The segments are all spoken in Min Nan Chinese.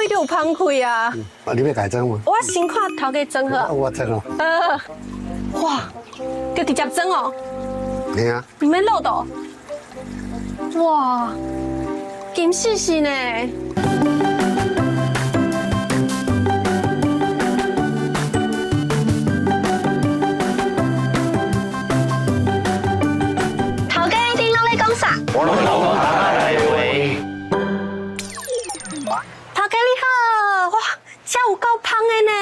開就有芳氣啊！啊，你欲共裝無？我先看頭家裝好。我裝哦。哇，就直接裝哦。嘿啊。毋免落豆。哇，金絲絲呢？頭家你攏咧講啥？我攏講大話。頭家你好，哇，這有夠芳的呢！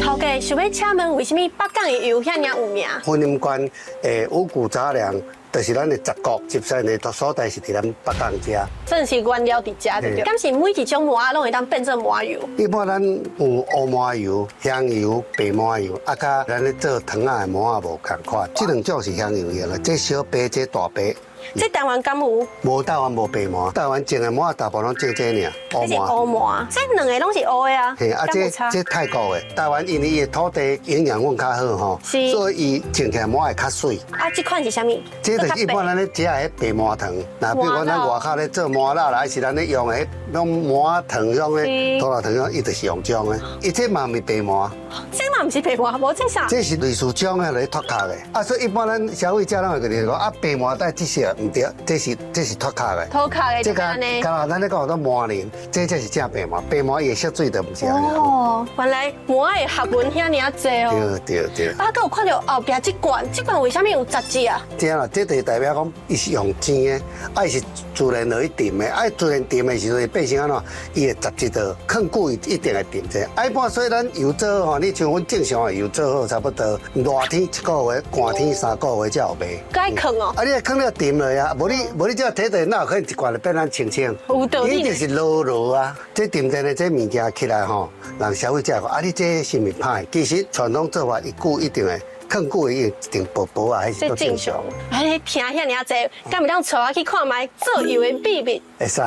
頭家想欲請問，為啥物北港的油遐爾有名？雲林縣的五穀雜糧，就是咱的雜穀集散的所在是佇咱北港遮。算是原料佇遮對不對？敢是每一種麻攏會當變做麻油？一般咱有烏麻油、香油、白麻油，啊，佮咱咧做糖仔的麻仔無仝款。這兩種是香油用的，這小白，這大白。這台灣敢有？無，台灣無白麻，台灣種的麻大部分攏種這爾。這是烏麻，這兩个攏是烏的啊。嘿，啊，這這泰國的，台灣因為伊的土地營養分較好吼，所以伊種起來麻會較媠。啊，這款是啥物？這就是一般咱咧食的白麻糖，若比如講咱外口咧做麻辣啦，還是咱咧用的彼種麻糖種的塗辣糖種，伊就是用這種的。伊這嘛毋是白麻。這嘛毋是白麻，無這啥？這是類似種的來脫殼的。啊，所以一般咱消費者攏會覺得講啊，白麻帶這些毋對，這是脫殼的。脫殼的，這個，敢若咱咧講做麻仁，這才是正白麻，白麻伊的色水就毋是按呢。哦，原來麻的學問遐爾濟哦。對對對。啊，閣有看著後壁這罐，這罐為啥物有雜誌啊？這啦，這就代表講，伊是用煎的，啊，伊是自然落去沉的，啊，自然沉的時陣會變成按怎？伊的雜質就囥久，伊一定會沉這。啊，一般所以咱油做吼，你像阮正常的油做好，差不多熱天一個月，寒天3個月才有賣。該囥哦。啊，你囥了沉落啊，無你無你這提著，哪有可能一罐就變咱清清？有道理。伊就是落落啊，這沉澱的這物件起來吼，人消費者講啊，你這是毋是歹？其實傳統做法，伊久一定會囥久，伊一定薄薄啊，彼是足正常。哎，聽遐爾濟，敢會當帶我去看覓做油的秘密？會使。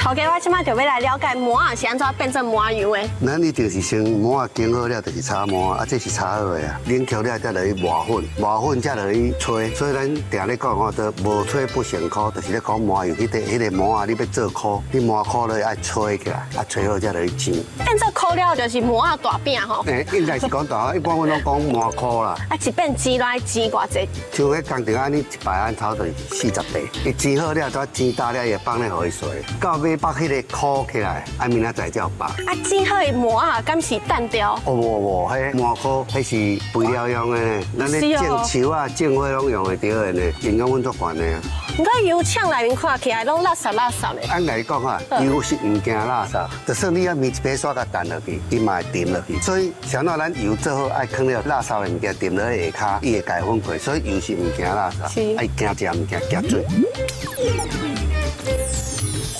頭家，我這擺就欲來了解麻仔是按怎變做麻油的。咱一定是先麻仔經好了，就是炒麻，啊，這是炒好的啊。冷卻了才落去磨粉，磨粉才落去吹。所以咱定咧講吼，都無吹不成箍，就是咧講麻油，彼個麻仔你欲做箍，你麻箍咧愛吹起來，啊，吹好才落去煎。變做箍了就是麻仔大餅吼。欸，應該是講大，一般阮攏講麻箍啦。啊，一遍煎來煎偌濟？像彼工廠按呢一擺按差不多40塊，伊煎好了，再煎焦了，伊會放咧予伊雪。到尾縛彼個箍起來，啊，明仔載才有縛。啊，煎好的麻仔，敢是單調？哦，無無，彼麻箍彼是肥料用的呢，咱咧種樹啊、種花攏用會著的呢，營養分足懸的啊。毋過油廠內面看起來攏垃圾垃圾的。按來講啊，油是毋驚垃圾，就算你啊麵一把刷共彈落去，伊嘛會沉落去。所以，啥物咱油做好愛囥了垃圾的物件沉落去下跤，伊會共分開。所以油是毋驚垃圾，愛驚一項物件，驚水。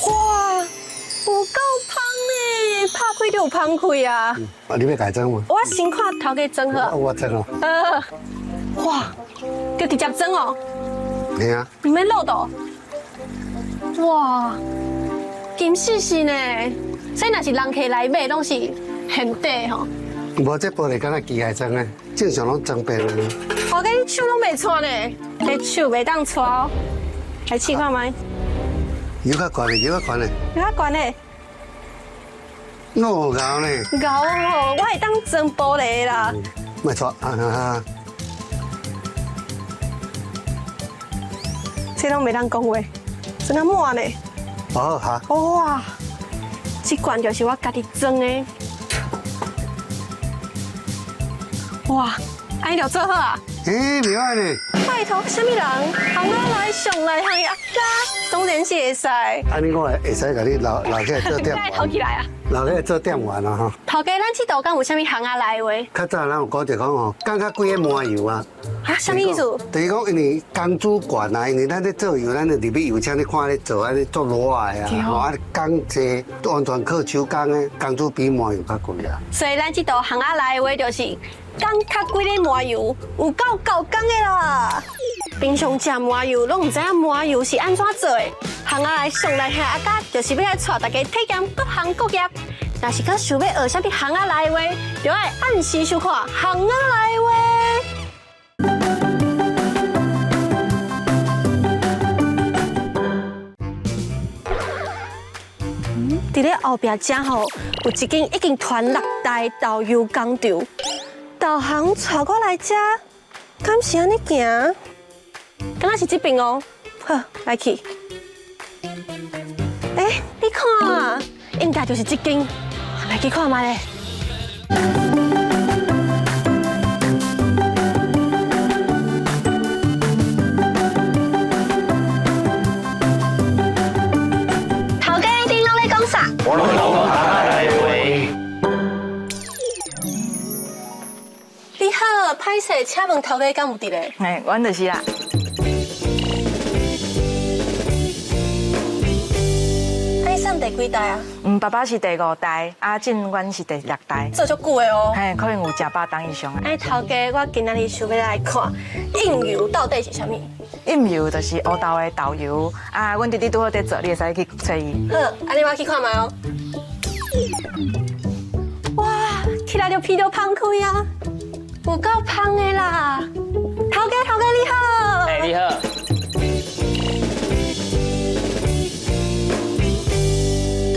哇，有夠芳呢，拍開就有芳氣啊！啊，你欲共裝無？我先看頭家裝好。我裝哦。哇，就直接裝哦。嘿啊。毋免落豆。哇，金絲絲呢？所以若是人客來買，攏是現底吼。無，這玻璃敢若機械裝的，正常攏裝白的。頭家，你手攏袂掣呢？你手袂當掣哦。來試看覓。油較懸的，油較懸的。油較懸的。那𠢕呢？𠢕哦，我會當裝玻璃啦。莫掣，啊啊！這攏袂當講話，裝較滿呢。哦，好。哇，這罐就是我家己裝的。哇，按呢就做好啊？欸，袂歹呢。拜託，啥物人？巷仔內上內行的阿嘉，當然是會使。按呢我會使共你留留起來做店員。頭起來啊！留起來做店員啊吼。頭家，咱這度敢有啥物巷仔內話？較早咱有講一講吼，工較貴的麻油啊。啊，啥物意思？就是講，因為工資懸啊，因為咱咧做油，咱就入去油廠咧看咧做，按呢做熱的啊，吼啊工濟，完全靠手工的，工資比麻油較貴啊。所以咱這道巷仔內話就是工較貴的麻油，有夠夠工的啦。平常食麻油，攏毋知影麻油是按怎做的。巷仔內上來遐阿嘉，就是欲來帶大家體驗各行各業。若是閣想欲學啥物巷仔內話，就愛按時收看巷仔內話。佇咧後壁遮吼，有一間已經傳六代豆油工廠，導航帶我來遮，敢是按呢行？敢若是這邊哦。好，來去。欸，你看，應該就是這間，來去看覓咧。頭家，你攏咧講啥？我攏講窗仔內話。你好，歹勢，請問頭家敢有佇咧？嘿，阮就是啦。啊，你算第幾代啊？嗯，爸爸是第五代，啊，進阮是第六代。做足久的哦。嘿，可能有100冬以上啊。哎，頭家，我今仔日想欲來看蔭油到底是啥物？蔭油就是烏豆的豆油，啊，阮弟弟拄好佇做，你會使去揣伊。好，按呢我去看覓哦。哇，起來就鼻都芳開啊，有夠芳的啦！頭家，頭家你好。哎，你好。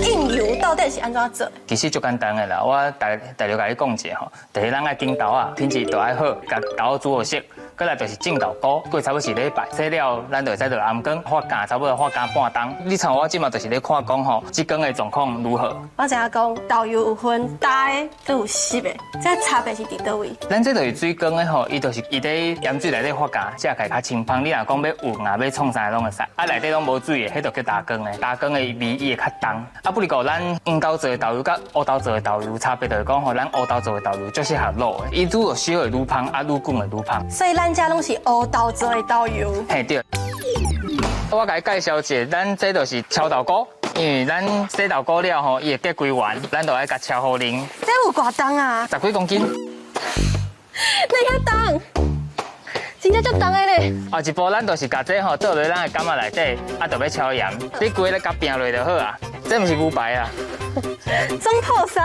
蔭油到底是按怎做？其實足簡單的啦，我大大略共你講一下吼。第一，咱愛揀豆仔，品質都愛好，共豆仔煮予熟。過來就是種豆菇，過差不多一禮拜，洗了咱就會使落頷缸發酵，差不多發酵半冬。你像我這馬就是咧看講吼，這缸的狀況如何？我知影講豆油有分焦的，閣有濕的，這差別是佇佗位？咱這就是水缸的吼，伊就是伊佇鹽水內底發酵，食起來較清芳。你若講欲混啊，欲創啥攏會使。啊，內底攏無水的，彼就叫焦缸的，焦缸的味伊會較重。啊，不如講咱黃豆做的豆油佮烏豆做的豆油差別就是講吼，咱烏豆做的豆油足適合滷的，伊愈燒會愈芳，啊愈滾會愈芳。所以咱遮攏是烏豆做的豆油。嘿對。我共你介紹一下，咱這就是敲豆菇，因為咱洗豆菇了吼，伊會結規丸，咱就愛共敲予腍。這有偌重啊？十幾公斤。哪遐重？真正足重的咧。啊，一步咱就是共這吼倒落咱的粿仔內底，啊，就欲敲鹽，你規咧共拚落就好啊。這毋是牛排啊。總鋪師。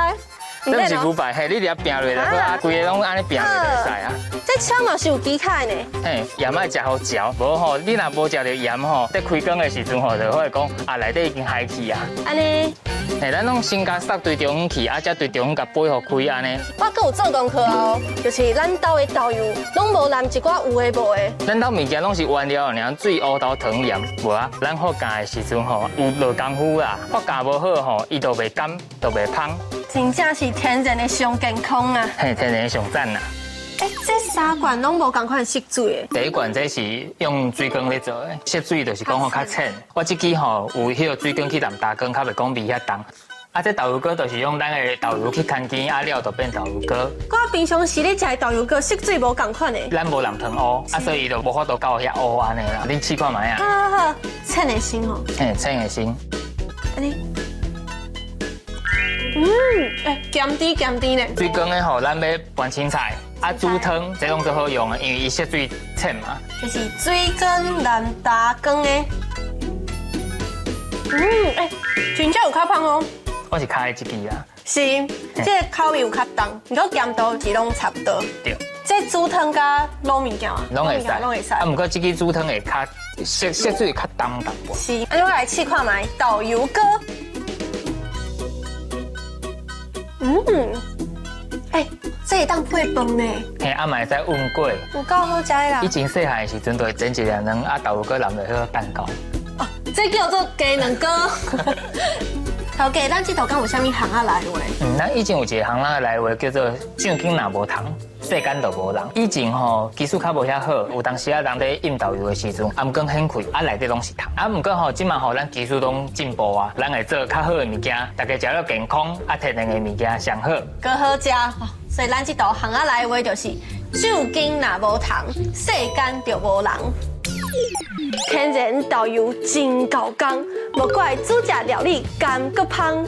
這毋是牛排，嘿，你佇遐拚落就好啊，規个攏按呢拚落就會使啊。這敲嘛是有技巧的呢。嘿，鹽愛食予嚼，無吼，你若無食著鹽吼，佇開缸的時陣吼，就會講啊內底已經海去啊。按呢。嘿，咱攏先共捒對中央去，啊，才對中央共掰予開按呢。我閣有做功課哦，就是咱兜的豆油攏無淋一寡有的無的。咱兜物件攏是原料爾，水、烏豆、糖、鹽，無啊。咱發酵的時陣吼，有落功夫啦。發酵無好吼，伊就袂甘，就袂芳。真正是天然的上健康啊！嘿，天然的上讚啦！欸，這三罐攏無仝款色水的。第一罐這是用水缸咧做的，色水就是講吼較淺。我這支吼有彼個水缸去淋焦缸，較袂講味遐重。啊，這豆油膏就是用咱的豆油去牽羹，啊了就變豆油膏。我平常時咧食的豆油膏色水無仝款的。咱無淋糖烏，啊所以伊就無法度到遐烏按呢啦。你試看覓啊？好好好，淺的先吼。嘿，淺的先。按呢。嗯，欸，鹹甜鹹甜呢。水缸的吼，咱欲拌青菜，啊煮湯，這攏足好用的，因為伊色水淺嘛。就是水缸淋焦缸的。嗯，欸，真正有較芳哦。我是較愛這支啦。是，這个口味有較重，毋過鹹度是攏差不多。對。這煮湯佮滷物件啊，攏會使，攏會使。啊，毋過這支煮湯會較色色水較重淡薄。是，按呢我來試看覓豆油膏。嗯，欸，這會當配飯呢。嘿，啊嘛會使焖粿。有夠好食的啦。以前細漢的時陣，就會煎一粒卵，啊豆油膏淋落彼个蛋糕。哦，這叫做雞卵糕。頭家，咱這道敢有啥物行仔來話？嗯，咱以前有一个行仔來話叫做“正經若無糖，世間就無人”。以前吼技術較無遐好，有當時啊人咧印豆油的時陣，頷缸掀開，啊內底攏是糖。啊，毋過吼，這馬吼咱技術攏進步啊，咱會做較好的物件，大家食了健康，啊天然的物件上好。閣好食，所以咱這道行仔來話就是：正經若無糖，世間就無人。天然豆油真夠工，無怪煮食料理甘閣芳。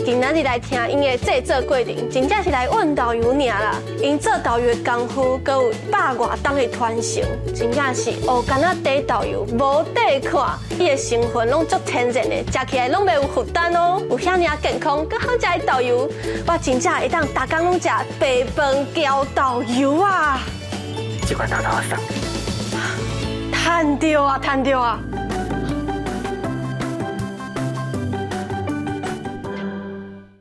今仔日來聽𪜶的製作過程，真正是來運豆油爾啦。𪜶做豆油的功夫，閣有百外冬的傳承，真正是烏柑仔底豆油無底看，伊的成分攏足天然的，食起來攏袂有負擔哦。有遐爾健康、閣好食的豆油，我真正會當逐工攏食白飯攪豆油啊！這款豆豆送。趁著啊，趁著啊！